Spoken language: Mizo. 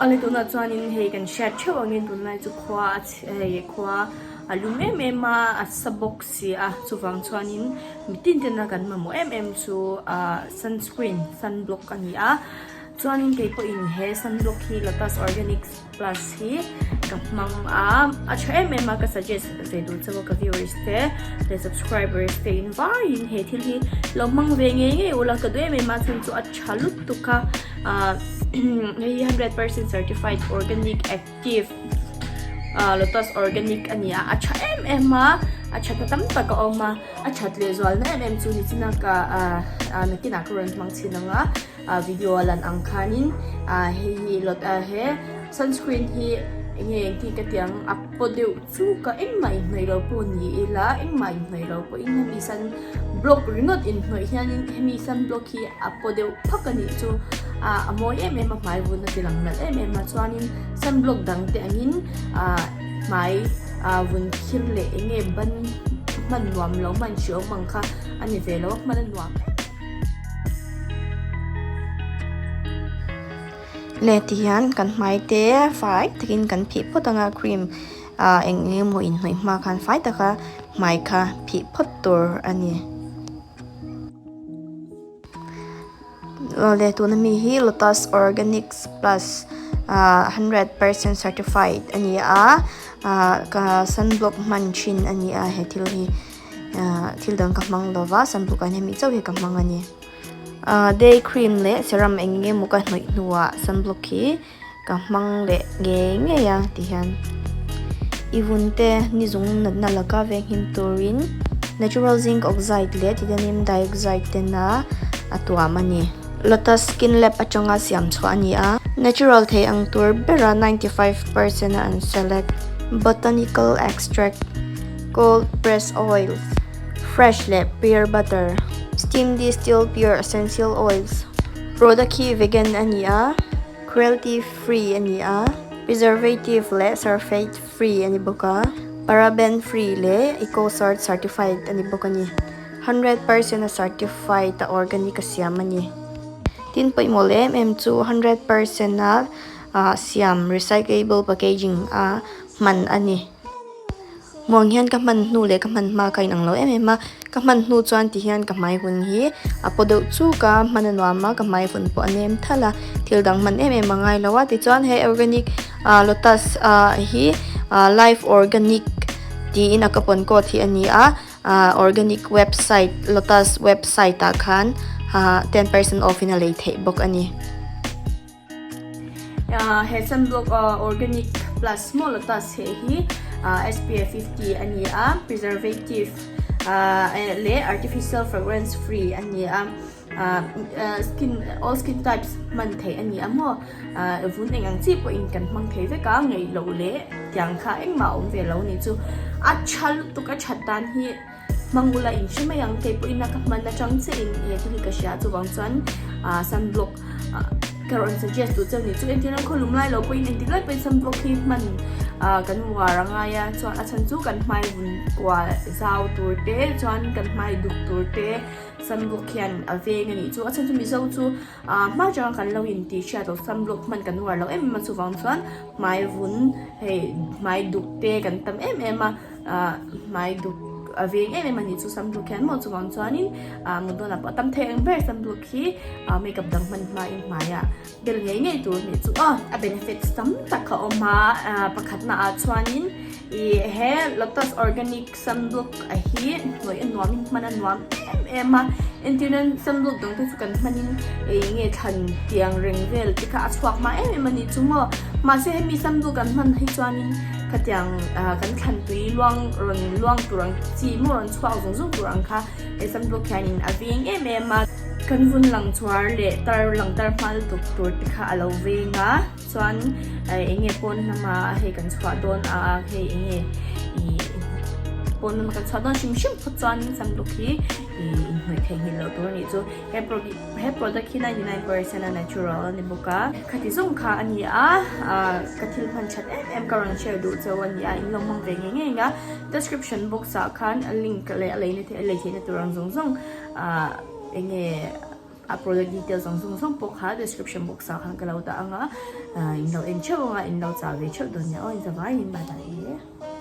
Awle tunah chuanin hei kan hriat theuh angin tunlai chu khua a hei khua a lum em em a a sa bawk si a chuvang chuanin mitin tena kan mamawh em em chu ah sunscreen sunblock a ni a chuanin kei pawhin he sunblock hi lotus organics plus hi ka hmang a a tha em em a ka suggest ve duh chauh a ka viewers te leh subscribers te in vaiin he thil hi lo hmang ve ngei ngei ula ka duh em em a chhan chu a tha lutuk a ah hei hi 100% certified organic active ah lotus organic a ni a a tha em em a a that na tam tak a awm a a that leh zual na em em chu nichina ka ah ah nakinah ka rawn hmang chhin ang a. ah video a lan ang khanin ah hei hi lot ah he sunscreen hi enge engtin ka tih ang a paw deuh chuk a engmah inhnawih lo pawh ni ila engmah inhnawih lo pawhin hemi sun block ringawt inhnawih hianin hemi sun block hi a paw deuh phak a nih chu ah a mawi em em a hmai vun a ti lang nalh em em a chuanin sun block dang te angin ah hmai ah vun khir leh enge ban hman nuam lo hman hreawm ang kha a ni ve lo a hman a nuam em. Leh ti hian kan hmai te fai takin kan phih phawt ang a cream ah eng eng emaw inhnawih hma khan fai taka hmai kha phih phawt tur a ni. Awle tuna mi hi Lotus Organics Plus ah 100% certified a ni a ah ka sunblock hman thin a ni a he thil hi. Ahh thil dang ka hmang lo va sunblock ah hian hemi chauh hi ka hmang a ni ahh day cream leh serum eng eng emaw ka hnawih hnuah sunblock hi ka hmang leh ngei ngei a ti hian i vun te ni zung natna laka venghim turin natural zinc oxide leh titanium dioxide tena a tuam a ni. Lotus skin lab atanga siam chhuah a ni a natural thei ang tur bera 95% a an select botanical extract. Cold press oils, fresh leh pure butter, steam distilled pure essential oils. Product hi vegan a ni a, cruelty free a ni a, preservative leh sulfate free a ni bawk a, paraben free leh ecocert certified a ni bawk a ni. 100% a certified a organic a siam a ni. Tin pawimawh leh em em chu 100% a siam recyclable packaging a hman a ni. Muang hian ka hman hnu leh ka hman hma kha inang lo em em a, ka hman hnu chuan ti hian ka hmai hun hi a paw deuh chuk a, hman a nuam a, ka hmai hun pawh a nem thalh a, thil dang hman em em a ngai lo a, tichuan he organic ah lotus ah hi ah life organic tiin a coupon code hi a ni a, ah organic website lotus website ah khan ah 10% off in a lei theih bawk a ni. He sunblock organic plus maw lotus he hi SPF 50 a ni a, preservative leh artificial fragrance free a ni a, skin all skin types hman theih a ni a maw, vun eng ang chi pawhin kan hmang thei vek a, ngaih loh leh tiang kha engmah a awm ve lo a ni chu a tha lutuk a that dan hi. Hmang ula in hre mai ang, kei pawhin a ka hman atang che in he thil hi ka hria chuvang chuan ah sunblock ah ka rawn suggest duh cheu ni chu entir nan khawlum lai lo pawhin engtik lai pawhin sunblock hi hman ah kan uar a ngai a chuan a chhan chu kan hmai vun kua zau tur te chuan kan hmai duk tur te sunblock hian a veng a nih chu a chhan chu mizo chu ah hma atanga kan lo in tih hriat loh sunblock hman kan uar lo em em a chuvang chuan hmai vun hei hmai duk te kan tam em em a. Ah hmai duk a veng em em a ni chu sunblock hian maw chuvang chuanin ah mut dawnah pawh a tam thei ang ber sunblock hi ah makeup dang hman hmain hmaiah bel ngei ngei tur a nih chu aw a benefits tam tak a awm a ah pakhatna ah chuanin ih he lotus organic sunblock a hi hnawih a nuamin hman a nuam em em a entir nan sunblock dang te chu kan hmanin eng nge thlan tiang reng vel te kha a chhuak hma em em a ni chu maw mahse hemi sunblock kan hman hi chuanin. Khatiang kan thlan tui luang rawn luang tur ang chi maw rawn chhuak zung zung tur ang kha he sunblock hianin a veng em em a. Kan vun lang chhuar leh tar lang tar hma lutuk tur te kha a lo veng a chuan eng nge pawn lama hei kan chhuah dawn a hei eng nge ih pawn lama kan chhuah dawn hrim hrim phawt chuanin sunblock hi ih inhnawih theihnghilh loh tur a nih chu he product. He product hi 99% a natural a ni bawk a, khati zawng kha a ni a, ka thil hman that em em ka rawn share duh chauh a ni a, in lo hmang ve ngei ngei ang a, description box ah khan a link leh a lei theihna tur ang zawng zawng enge. A product details ang zawng zawng pawh kha description box ah khan ka lo dah ang a, in lo en theuh ang a, in lo chah ve theuh dawn nia aw, in zavaiin bye bye.